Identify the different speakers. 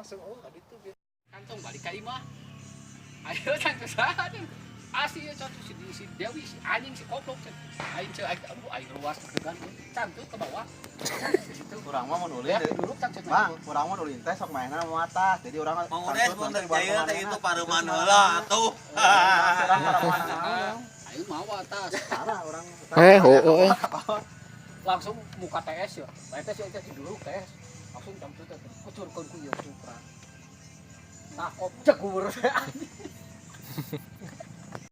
Speaker 1: Langsung oh ka ditu bieu.
Speaker 2: Kantong balik ka imah. Ayo can saha can. Asli ya can si, si Dewi, si anjing, si koplok can. Aing ceu aing, aduh, aing ruas degan can tuh ke bawah. Situ.
Speaker 3: Urang mah mun ulin
Speaker 2: Ya, duduk can can.
Speaker 3: Bang, urang mah ulin teh sok mainna mau atas. Jadi urang
Speaker 4: Mang Udes mun
Speaker 3: nanti
Speaker 4: teh jaya teh itu pareuman heula atuh.
Speaker 3: Urang pareuman.
Speaker 2: Aing mau atas.
Speaker 3: Parah urang.
Speaker 5: Eh, oh, eh.
Speaker 2: Langsung muka TS ya. Eta si eta duduk TS. Langsung jam tuh teh kucurkeun ku ieu Supra. Nah, kop cegur.